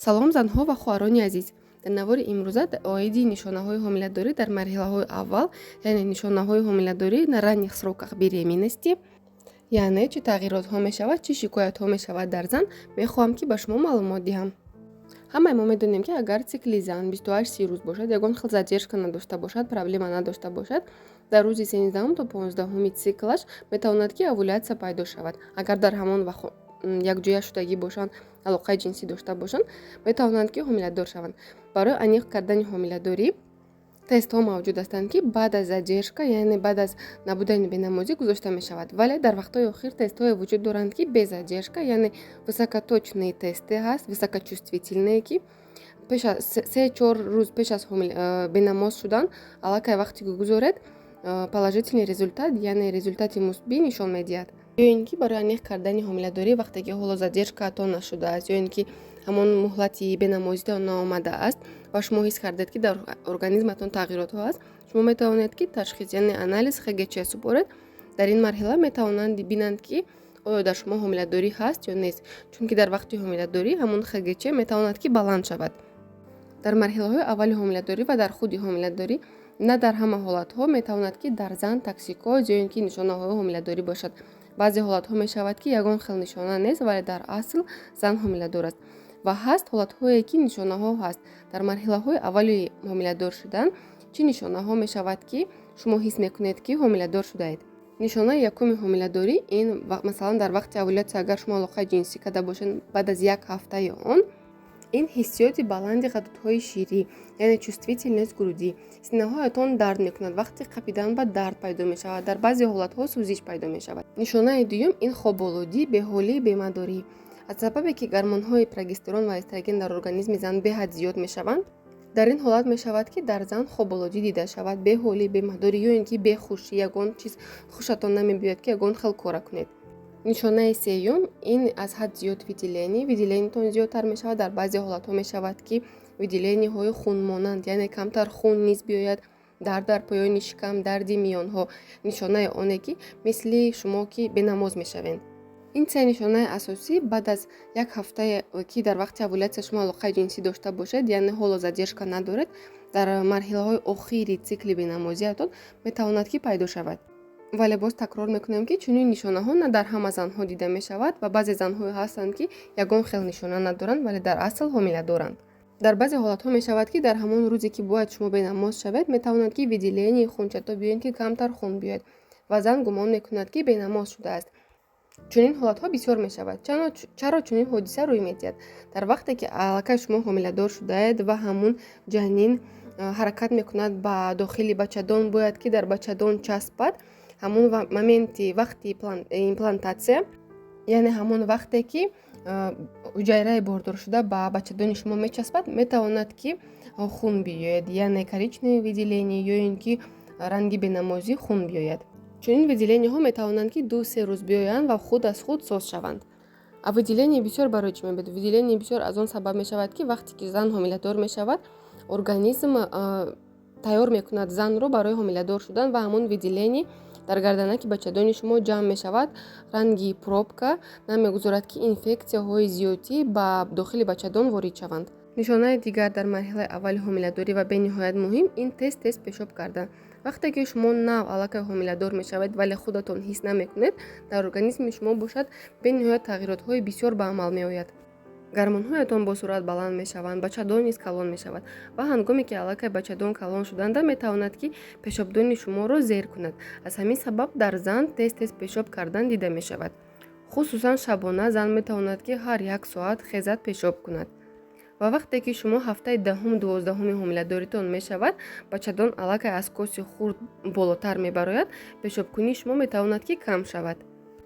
Салом, занҳо ва хоҳарони азиз! Дар навори имрӯза оиди нишонаҳои ҳомиладорӣ дар марҳилаҳои аввал, яъне нишонаҳои ҳомиладорӣ на ранних сроках беременности, яъне чӣ тағйиротҳо мешавад, чӣ шикоятҳо мешавад дар зан, мехоҳам, ки ба шумо маълумот диҳам. Ҳамаи мо медонем, ки агар цикли зан 28-30 рӯз бошад, ягон хел задержка надошта бошад, проблема надошта бошад, дар рӯзи 13-ум то 15-уми циклаш метавонад, ки овулятсия пайдо шавад. Агар дар ҳамон вақт якҷоя шудагӣ бошанд, алоқаи ҷинсӣ дошта бошанд, метавонанд, ки ҳомиладор шаванд. Барои аниқ кардани ҳомиладорӣ тестҳо мавҷуд ҳастанд, ки баъд аз задержка, яъне баъд аз набудани бенамозӣ гузошта мешавад. Вале дар вақтҳои охир тестҳое вуҷуд доранд, ки без задержка, яъне высокоточные тесты ҳаст, высокочувствительные, ки 3-4 рӯз пеш аз бенамоз шудан аллакай вақте ки гузоред, положительный результат, яъне результати мусбӣ нишон медиҳад. Ё ин ки барои аниқ кардани ҳомиладорӣ, вақте ки ҳоло задержкаатон нашудааст ё ин ки ҳамон муҳлати бенамозитон наомадааст ва шумо ҳис кардед, ки дар организматон тағйиротҳо ҳаст, шумо метавонед, ки ташхис, яъне анализ ХГЧ супоред. Дар ин марҳила метавонанд бинанд, ки оё дар шумо ҳомиладорӣ ҳаст ё нест, чунки дар вақти ҳомиладорӣ ҳамон ХГЧ метавонад, ки баланд шавад. Дар марҳилаҳои аввали ҳомиладорӣ ва дар худи ҳомиладорӣ на дар ҳама ҳолатҳо метавонад, ки дар зан токсикоз ё ин ки нишонаҳои ҳомиладорӣ бошад. Баъзе ҳолатҳо мешавад, ки ягон хел нишона нест, вале дар асл зан ҳомиладор аст, ва ҳаст ҳолатҳое, ки нишонаҳо ҳаст. Дар марҳилаҳои аввали ҳомиладор шудан чӣ нишонаҳо мешавад, ки шумо ҳис мекунед, ки ҳомиладор шудаед? Нишонаи якуми ҳомиладорӣ ин, масалан, дар вақти овулятсия агар шумо алоқаи ҷинсӣ карда бошед, баъд аз як ҳафтаи он ин ҳиссиёти баланди ғадудҳои ширӣ, яъне чувствительность груди. Синаҳоятон дард мекунад, вақти қапидан ба дард пайдо мешавад, дар баъзе ҳолатҳо сӯзиш пайдо мешавад. Нишонаи дуюм ин хоболудӣ, беҳолӣ, бемадорӣ. Аз сабабе ки гормонҳои прогестерон ва эстроген дар организми зан беҳад зиёд мешаванд, дар ин ҳолат мешавад, ки дар зан хоболудӣ дида шавад, беҳолӣ, бемадорӣ ё ин ки бехушӣ, ягон чиз хушатон намебиёяд, ки ягон хел кора кунед. Нишонаи сеюм ин аз ҳад зиёд выделение, выделениятон зиёдтар мешавад. Дар баъзе ҳолатҳо мешавад, ки выделениҳои хунмонанд, яъне камтар хун низ биёяд, дард дар поёни шикам, дарди миёнҳо, нишонаи оне, ки мисли шумо ки бенамоз мешавед. Ин се нишонаи асосӣ баъд аз як ҳафтае, ки дар вақти овулятсия шумо алоқаи ҷинсӣ дошта бошед, яъне ҳоло задержка надоред, дар марҳилаҳои охири цикли бенамозиятон метавонад, ки пайдо шавад. Вале боз такрор мекунем, ки чунин нишонаҳо на дар ҳама занҳо дида мешавад ва баъзе занҳое ҳастанд, ки ягон хел нишона надоранд, вале дар асл ҳомила доранд. Дар баъзе ҳолатҳо мешавад, ки дар ҳамон рӯзе, ки бояд шумо бенамоз шавед, метавонад, ки выделении хунчато биёяд, ки камтар хун биёяд ва зан гумон мекунад, ки бенамоз шудааст. Чунин ҳолатҳо бисёр мешавад. Чаро чунин ҳодиса рӯй медиҳад? Дар вақте ки аллакай шумо ҳомиладор шудаед ва ҳамун ҷанин ҳаракат мекунад ба дохили бачадон, бояд ки дар бачадон часпад, ҳамон моменти вақти имплантатсия, яъне ҳамон вақте ки ҳуҷайраи бордоршуда ба бачадони шумо мечаспад, метавонад, ки хун биёяд, яъне коричневое выделение ё ин ки ранги бенамозӣ хун биёяд. Чунин выделениҳо метавонанд, ки 2-3 рӯз биёянд ва худ аз худ соз шаванд. А выделение бисёр барои чӣ мебиёяд? Выделение бисёр аз он сабаб мешавад, ки вақте ки зан ҳомиладор мешавад, организм тайёр мекунад занро барои ҳомиладор шудан ва ҳамон выделение дар гарданаки бачадони шумо ҷамъ мешавад, ранги пробка, намегузорад, ки инфексияҳои зиёдӣ ба дохили бачадон ворид шаванд. Нишонаи дигар дар марҳилаи аввали ҳомиладорӣ ва бениҳоят муҳим ин тез тез пешоб кардан. Вақте ки шумо нав аллакай ҳомиладор мешавед, вале худатон ҳис намекунед, дар организми шумо бошад бениҳоят тағйиротҳои бисёр ба амал меояд. Гормонҳоятон бо суръат баланд мешаванд, бачадон низ калон мешавад ва ҳангоме ки аллакай бачадон калон шуданда, метавонад, ки пешобдони шуморо зер кунад. Аз ҳамин сабаб дар зан тез тез пешоб кардан дида мешавад. Хусусан шабона зан метавонад, ки ҳар як соат хезад, пешоб кунад. Ва вақте ки шумо ҳафтаи 10-ум, 12-уми ҳомиладоритон мешавад, бачадон аллакай аз коси хурд болотар мебарояд, пешобкунии шумо метавонад, ки кам шавад.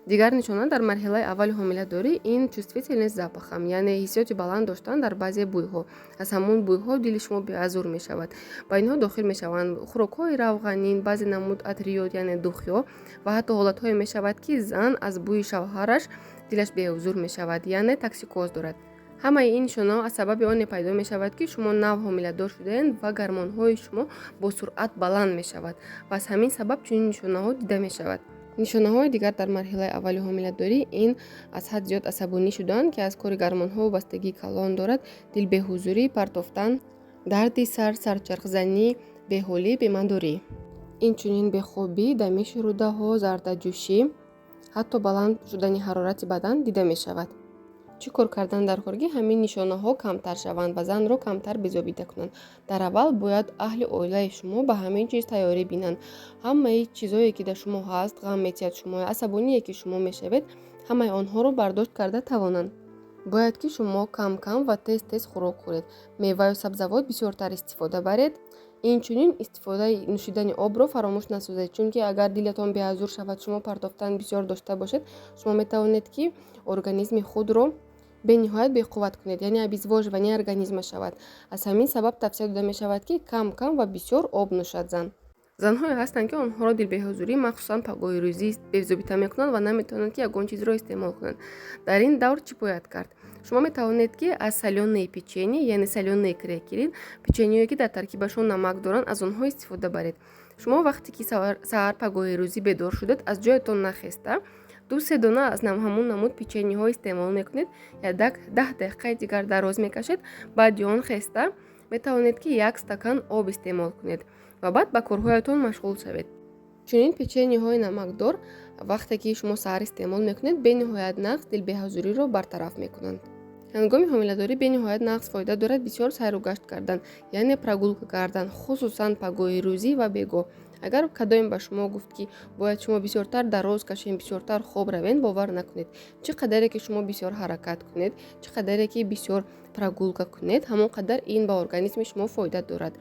Дигар нишона дар марҳилаи аввали ҳомиладорӣ ин чувствительность запахам, яъне ҳиссиёти баланд доштан дар баъзе бӯйҳо. Аз ҳамон бӯйҳо дили шумо беазур мешавад. Ба инҳо дохил мешаванд хӯрокҳои равғанин, баъзе намуд атриёт, яъне духиҳо, ва ҳатто ҳолатҳое мешавад, ки зан аз бӯи шавҳараш дилаш беҳузур мешавад, яъне токсикоз дорад. Ҳамаи ин нишонаҳо аз сабаби оне пайдо мешавад, ки шумо нав ҳомиладор шудаед ва гормонҳои шумо бо суръат баланд мешавад ва аз ҳамин сабаб чунин нишонаҳо дида мешавад. Нишонаҳои дигар дар марҳилаи аввали ҳомиладорӣ ин аз ҳад зиёд асабонӣ шудан, ки аз кори гормонҳо вобастагии калон дорад, дилбеҳузурӣ, партофтан, дарди сар, сарчархзанӣ, беҳолӣ, бемадорӣ. Инчунин бехобӣ, дамиши рӯдаҳо, зардаҷӯшӣ, ҳатто баланд шудани ҳарорати бадан дида мешавад. Чӣ кор кардан дар кор, ки ҳамин нишонаҳо камтар шаванд ва занро камтар безобита кунанд? Дар аввал бояд аҳли оилаи шумо ба ҳамин чиз тайёрӣ бинанд. Ҳамаи чизое, ки дар шумо ҳаст, ғам метиҳад шумо, асабоние, ки шумо мешавед, ҳамаи онҳоро бардошт карда тавонанд. Бояд, ки шумо кам-кам ва тез-тез хӯрок хӯред, меваю сабзавот бисёртар истифода баред. Инчунин истифодаи нӯшидани обро фаромӯш насозед, чунки агар дилатон беҳузур шавад, шумо партофтан бисёр дошта бошед, шумо метавонед, ки организми худро бениҳоят беқувват кунед, яъне обезвоживание организма шавад. Аз ҳамин сабаб тавсия дода мешавад, ки кам-кам ва бисёр об нӯшад зан. Занҳое ҳастанд, ки онҳоро дилбеҳузурӣ, махсусан пагоҳи рӯзӣ, безобита мекунанд ва наметавонанд, ки ягон чизро истеъмол кунанд. Дар ин давр чӣ бояд кард? Шумо метавонед, ки аз солёные печенье, яъне солёные крекеры, печеньеое, ки дар таркибашон намак доранд, аз онҳо истифода баред. Шумо вақте ки саҳар пагоҳи рӯзӣ бедор шудед, аз ҷоятон нахеста, ду-се дона аз ҳамон намуд печеньеҳо истеъмол мекунед, ядак 10 дақиқаи дигар дароз мекашед, баъди он хеста метавонед, ки як стакан об истеъмол кунед ва баъд ба корҳоятон машғул шавед. Чунин печеньеҳои намакдор, вақте ки шумо саҳар истеъмол мекунед, бениҳоят нағз дилбеҳузуриро бартараф мекунанд. Ҳангоми ҳомиладорӣ бениҳоят нағз фоида дорад бисёр сайру гашт кардан, яъне прогулка кардан, хусусан пагоҳи рӯзӣ ва бегоҳ. Агар кадоме ба шумо гуфт, ки бояд шумо бисёртар дароз кашед, бисёртар хоб равед, бовар накунед. Чӣ қадаре ки шумо бисёр ҳаракат кунед, чӣ қадаре ки бисёр прогулка кунед, ҳамон қадар ин ба организми шумо фоида дорад.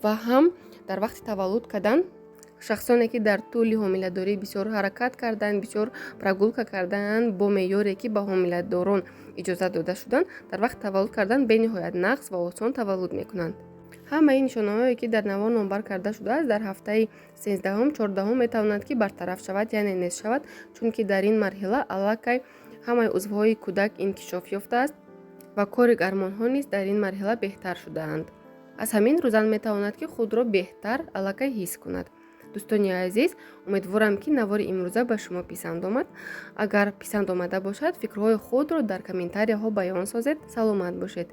Ва ҳам дар вақти таваллуд кардан шахсоне, ки дар тӯли ҳомиладорӣ бисёр ҳаракат карданд, бисёр прогулка карданд, бо меъёре, ки ба ҳомиладорон иҷозат дода шуданд, дар вақти таваллуд кардан бениҳоят нағз ва осон таваллуд мекунанд. Ҳамаи нишонаҳое, ки дар навор номбар карда шудааст, дар ҳафтаи 13-ум, 14-ум метавонад, ки бартараф шавад, яъне нест шавад, чунки дар ин марҳила аллакай ҳамаи узвҳои кӯдак инкишоф ёфтааст ва кори гормонҳо низ дар ин марҳила беҳтар шудаанд. Аз ҳамин рӯ зан метавонад, ки худро беҳтар аллакай ҳис кунад. Дӯстони азиз, умедворам, ки навори имрӯза ба шумо писанд омад. Агар писанд омада бошад, фикрҳои худро дар комментарияҳо баён созед. Саломат бошед.